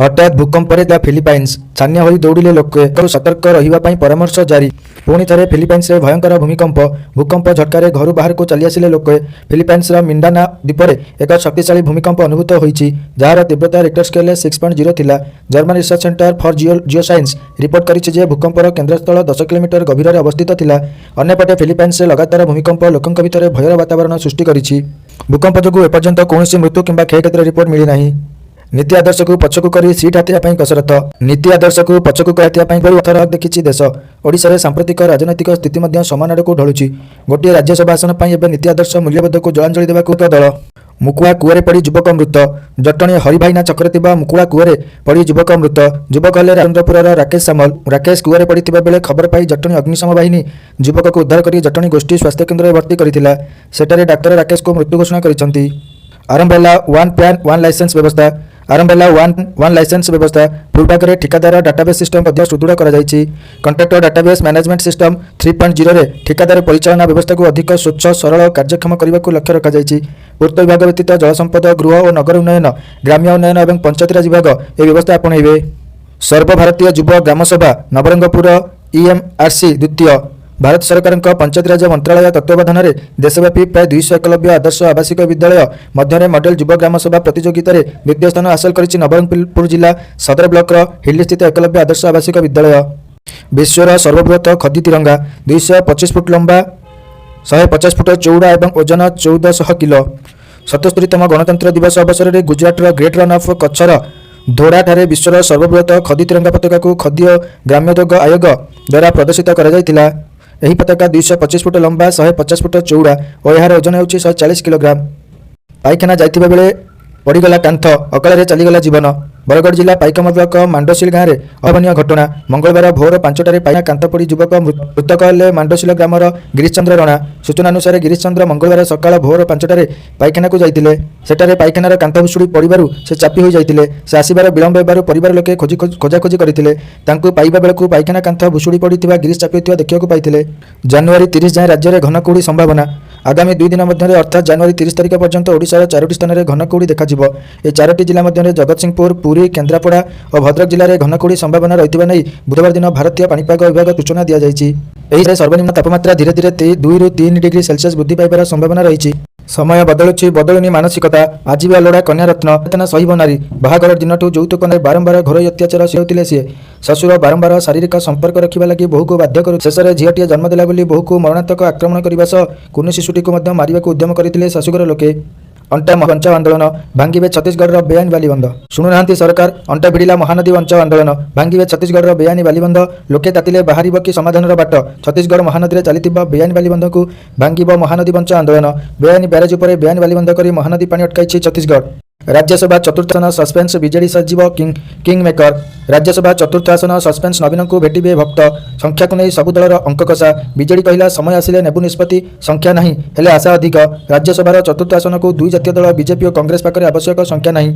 ହଠାତ୍ ଭୂକମ୍ପରେ ଥିଲା ଫିଲିପାଇନ୍ସ, ଛାନିଆ ହୋଇ ଦୌଡ଼ିଲେ ଲୋକେ, ସତର୍କ ରହିବା ପାଇଁ ପରାମର୍ଶ ଜାରି। ପୁଣି ଥରେ ଫିଲିପାଇନ୍ସରେ ଭୟଙ୍କର ଭୂମିକମ୍ପ। ଭୂକମ୍ପ ଝଟକାରେ ଘରୁ ବାହାରକୁ ଚାଲିଆସିଲେ ଲୋକେ। ଫିଲିପାଇନ୍ସର ମିଣ୍ଡାନାଓ ଦ୍ୱୀପରେ ଏକ ଶକ୍ତିଶାଳୀ ଭୂମିକମ୍ପ ଅନୁଭୂତ ହୋଇଛି, ଯାହାର ତୀବ୍ରତା ରିକ୍ଟର ସ୍କେଲରେ 6.0 ଥିଲା। German Research Centre for Geoscience report କରିଛି ଯେ ଭୂକମ୍ପର କେନ୍ଦ୍ରସ୍ଥଳ 10 କିଲୋମିଟର ଗଭୀରରେ ଅବସ୍ଥିତ ଥିଲା। ଅନ୍ୟପଟେ ଫିଲିପାଇନ୍ସରେ ଲଗାତାର ଭୂମିକମ୍ପ ଲୋକଙ୍କ ଭିତରେ ଭୟର ବାତାବରଣ ସୃଷ୍ଟି କରିଛି। ଭୂକମ୍ପ ଯୋଗୁଁ ଏପର୍ଯ୍ୟନ୍ତ କୌଣସି ମୃତ୍ୟୁ କିମ୍ବା କ୍ଷୟକ୍ଷତିର ରିପୋର୍ଟ ମିଳିନାହିଁ। ନୀତି ଆଦର୍ଶକୁ ପଛକୁ କରି ସିଟ୍ ହାତେଇବା ପାଇଁ କସରତ। ନୀତି ଆଦର୍ଶକୁ ପଛକୁ କରି ହାତେଇବା ପାଇଁ ଥର ଦେଖିଛି ଦେଶ। ଓଡ଼ିଶାରେ ସାମ୍ପ୍ରତିକ ରାଜନୈତିକ ସ୍ଥିତି ମଧ୍ୟ ସମାନ ଆଡ଼କୁ ଢଳୁଛି। ଗୋଟିଏ ରାଜ୍ୟସଭା ଆସନ ପାଇଁ ଏବେ ନୀତି ଆଦର୍ଶ, ମୂଲ୍ୟବୋଧକୁ ଜଳାଞ୍ଜଳି ଦେବାକୁ ଏକ ଦଳ। ମୁକୁଳା କୂଅରେ ପଡ଼ି ଯୁବକ ମୃତ। ଜଟଣୀ ହରିଭାଇନା ଛକରେ ଥିବା ମୁକୁଳା କୂଅରେ ପଡ଼ି ଯୁବକ ମୃତ। ଯୁବକ ହେଲେ ରାଜେନ୍ଦ୍ରପୁରର ରାକେଶ ସାମଲ। ରାକେଶ କୂଅରେ ପଡ଼ିଥିବା ବେଳେ ଖବର ପାଇ ଜଟଣୀ ଅଗ୍ନିଶମ ବାହିନୀ ଯୁବକକୁ ଉଦ୍ଧାର କରି ଜଟଣୀ ଗୋଷ୍ଠୀ ସ୍ୱାସ୍ଥ୍ୟକେନ୍ଦ୍ରରେ ଭର୍ତ୍ତି କରିଥିଲା। ସେଠାରେ ଡାକ୍ତର ରାକେଶକୁ ମୃତ୍ୟୁ ଘୋଷଣା କରିଛନ୍ତି। ଆରମ୍ଭ ହେଲା ୱାନ୍ ପ୍ଲାନ୍ ୱାନ୍ ଲାଇସେନ୍ସ ବ୍ୟବସ୍ଥା। ଆରମ୍ଭ ହେଲା ୱାନ୍ ୱାନ୍ ଲାଇସେନ୍ସ ବ୍ୟବସ୍ଥା। ପୂର୍ବାଗରେ ଠିକାଦାର ଡାଟାବେସ୍ ସିଷ୍ଟମ ମଧ୍ୟ ସୁଦୃଢ଼ କରାଯାଇଛି। କଣ୍ଟ୍ରାକ୍ଟର ଡାଟାବେସ୍ ମ୍ୟାନେଜମେଣ୍ଟ ସିଷ୍ଟମ 3.0ରେ ଠିକାଦାର ପରିଚାଳନା ବ୍ୟବସ୍ଥାକୁ ଅଧିକ ସ୍ୱଚ୍ଛ, ସରଳ ଓ କାର୍ଯ୍ୟକ୍ଷମ କରିବାକୁ ଲକ୍ଷ୍ୟ ରଖାଯାଇଛି। ପୂର୍ତ୍ତ ବିଭାଗ ବ୍ୟତୀତ ଜଳସମ୍ପଦ, ଗୃହ ଓ ନଗର ଉନ୍ନୟନ, ଗ୍ରାମ୍ୟ ଉନ୍ନୟନ ଏବଂ ପଞ୍ଚାୟତିରାଜ ବିଭାଗ ଏହି ବ୍ୟବସ୍ଥା ଆପଣେଇବେ। ସର୍ବଭାରତୀୟ ଯୁବ ଗ୍ରାମସଭା, ନବରଙ୍ଗପୁର ଇଏମ୍ଆର୍ସି ଦ୍ୱିତୀୟ। ଭାରତ ସରକାରଙ୍କ ପଞ୍ଚାୟତିରାଜ ମନ୍ତ୍ରାଳୟ ତତ୍ତ୍ୱାବଧାନରେ ଦେଶବ୍ୟାପୀ ପ୍ରାୟ 200 ଏକଲବ୍ୟ ଆଦର୍ଶ ଆବାସିକ ବିଦ୍ୟାଳୟ ମଧ୍ୟରେ ମଡେଲ ଯୁବ ଗ୍ରାମସଭା ପ୍ରତିଯୋଗିତାରେ ଦ୍ୱିତୀୟ ସ୍ଥାନ ହାସଲ କରିଛି ନବରଙ୍ଗପୁର ଜିଲ୍ଲା ସଦର ବ୍ଲକର ହିଲ୍ଲିସ୍ଥିତ ଏକଲବ୍ୟ ଆଦର୍ଶ ଆବାସିକ ବିଦ୍ୟାଳୟ। ବିଶ୍ୱର ସର୍ବବୃହତ ଖଦି ତିରଙ୍ଗା, 225 ଫୁଟ ଲମ୍ବା, 150 ଫୁଟ ଚଉଡ଼ା ଏବଂ ଓଜନ 1400 କିଲୋ। 77ତମ ଗଣତନ୍ତ୍ର ଦିବସ ଅବସରରେ ଗୁଜରାଟର ଗ୍ରେଟ୍ ରନ୍ ଅଫ୍ କଚ୍ଛର ଧୋର୍ଡୋଠାରେ ବିଶ୍ୱର ସର୍ବବୃହତ ଖଦି ତିରଙ୍ଗା ପତାକାକୁ ଖଦି ଓ ଗ୍ରାମୋଦ୍ୟୋଗ ଆୟୋଗ ଦ୍ୱାରା ପ୍ରଦର୍ଶିତ କରାଯାଇଥିଲା। ଏହି ପତାକା 225 ଫୁଟ ଲମ୍ବା, 150 ଫୁଟ ଚଉଡ଼ା ଓ ଏହାର ଓଜନ ହେଉଛି 140 କିଲୋଗ୍ରାମ। ପାଇଖାନା ଯାଇଥିବା ବେଳେ ପଡ଼ିଗଲା କାନ୍ଥ, ଅକାଳରେ ଚାଲିଗଲା ଜୀବନ। ବରଗଡ଼ ଜିଲ୍ଲା ପାଇକମାଲ ବ୍ଲକ ମାଣ୍ଡୋସିଲ ଗାଁରେ ଅଭାବନୀୟ ଘଟଣା। ମଙ୍ଗଳବାର ଭୋର 5ଟାରେ ପାଇଖାନା କାନ୍ଥ ପଡ଼ି ଯୁବକ ମୃତକ ହେଲେ ମାଣ୍ଡୋସିଲ ଗ୍ରାମର ଗିରିଶ ଚନ୍ଦ୍ର ରଣା। ସୂଚନା ଅନୁସାରେ, ଗିରିଶ ଚନ୍ଦ୍ର ମଙ୍ଗଳବାର ସକାଳ ଭୋର 5ଟାରେ ପାଇଖାନାକୁ ଯାଇଥିଲେ। ସେଠାରେ ପାଇଖାନାର କାନ୍ଥ ଭୁଶୁଡ଼ି ପଡ଼ିବାରୁ ସେ ଚାପି ହୋଇଯାଇଥିଲେ। ସେ ଆସିବାର ବିଳମ୍ବ ହେବାରୁ ପରିବାର ଲୋକେ ଖୋଜି ଖୋଜାଖୋଜି କରିଥିଲେ। ତାଙ୍କୁ ପାଇବା ବେଳକୁ ପାଇଖାନା କାନ୍ଥ ଭୁଶୁଡ଼ି ପଡ଼ିଥିବା ଗିରିଶ ଚାପି ହୋଇଥିବା ଦେଖିବାକୁ ପାଇଥିଲେ। ଜାନୁଆରୀ 30 ଯାଏଁ ରାଜ୍ୟରେ ଘନ କୁହୁଡ଼ି ସମ୍ଭାବନା। ଆଗାମୀ 2 ଦିନ ମଧ୍ୟରେ, ଅର୍ଥାତ୍ ଜାନୁଆରୀ 30 ତାରିଖ ପର୍ଯ୍ୟନ୍ତ ଓଡ଼ିଶାର ଚାରୋଟି ସ୍ଥାନରେ ଘନ କୁହୁଡ଼ି ଦେଖାଯିବ। ଏହି ଚାରୋଟି ଜିଲ୍ଲା ମଧ୍ୟରେ ଜଗତସିଂହପୁର, ପୁରୀ, କେନ୍ଦ୍ରାପଡ଼ା ଓ ଭଦ୍ରକ ଜିଲ୍ଲାରେ ଘନ କୁହୁଡ଼ି ସମ୍ଭାବନା ରହିଥିବା ନେଇ ବୁଧବାର ଦିନ ଭାରତୀୟ ପାଣିପାଗ ବିଭାଗ ସୂଚନା ଦିଆଯାଇଛି। ଏହି ସର୍ବନିମ୍ନ ତାପମାତ୍ରା ଧୀରେ ଧୀରେ 2ରୁ 3 ଡିଗ୍ରୀ ସେଲସିୟସ ବୃଦ୍ଧି ପାଇବାର ସମ୍ଭାବନା ରହିଛି। ସମୟ ବଦଳୁଛି, ବଦଳୁନି ମାନସିକତା। ଆଜି ବି ଅଲୋଡ଼ା କନ୍ୟାରତ୍ନ ନିର୍ଯାତନା ସହିବ ନାରୀ। ବାହାଘର ଦିନଠୁ ଯୌତୁକ ନେଇ ବାରମ୍ବାର ଘରୋଇ ଅତ୍ୟାଚାର ହେଉଥିଲେ ସିଏ। ଶ୍ୱଶୁର ବାରମ୍ବାର ଶାରୀରିକ ସମ୍ପର୍କ ରଖିବା ଲାଗି ବୋହୂକୁ ବାଧ୍ୟ କରୁ। ଶେଷରେ ଝିଅଟିଏ ଜନ୍ମ ଦେଲା ବୋଲି ବୋହୂକୁ ମରଣାନ୍ତକ ଆକ୍ରମଣ କରିବା ସହ କୁନି ଶିଶୁଟିକୁ ମଧ୍ୟ ମାରିବାକୁ ଉଦ୍ୟମ କରିଥିଲେ ଶାଶୁଘର ଲୋକେ। ଅଣ୍ଟା ବଞ୍ଚାଅ ଆନ୍ଦୋଳନ, ଭାଙ୍ଗିବେ ଛତିଶଗଡ଼ର ବେଆଇନ ବାଲିବନ୍ଧ। ଶୁଣୁନାହାନ୍ତି ସରକାର, ଅଣ୍ଟା ଭିଡ଼ିଲା ମହାନଦୀ ବଞ୍ଚାଅ ଆନ୍ଦୋଳନ। ଭାଙ୍ଗିବେ ଛତିଶଗଡ଼ର ବେଆଇନ ବାଲିବନ୍ଧ। ଲୋକେ ତାତିଲେ ବାହାରିବ କି ସମାଧାନର ବାଟ? ଛତିଶଗଡ଼ ମହାନଦୀରେ ଚାଲିଥିବା ବେଆଇନ ବାଲିବନ୍ଧକୁ ଭାଙ୍ଗିବ ମହାନଦୀ ବଞ୍ଚାଅ ଆନ୍ଦୋଳନ। ବେଆଇନ ବ୍ୟାରେଜ ଉପରେ ବେଆଇନ ବାଲିବନ୍ଧ କରି ମହାନଦୀ ପାଣି ଅଟକାଇଛି ଛତିଶଗଡ଼। ରାଜ୍ୟସଭା ଚତୁର୍ଥ ଆସନ ସସ୍ପେନ୍ସ, ବିଜେଡି ସାଜିବ କିଙ୍ଗ ମେକର। ରାଜ୍ୟସଭା ଚତୁର୍ଥ ଆସନ ସସ୍ପେନ୍ସ, ନବୀନଙ୍କୁ ଭେଟିବେ ଭକ୍ତ। ସଂଖ୍ୟାକୁ ନେଇ ସବୁ ଦଳର ଅଙ୍କକଷା। ବିଜେଡି କହିଲା, ସମୟ ଆସିଲେ ନେବୁ ନିଷ୍ପତ୍ତି। ସଂଖ୍ୟା ନାହିଁ, ହେଲେ ଆଶା ଅଧିକ। ରାଜ୍ୟସଭାର ଚତୁର୍ଥ ଆସନକୁ ଦୁଇ ଜାତୀୟ ଦଳ ବିଜେପି ଓ କଂଗ୍ରେସ ପାଖରେ ଆବଶ୍ୟକ ସଂଖ୍ୟା ନାହିଁ।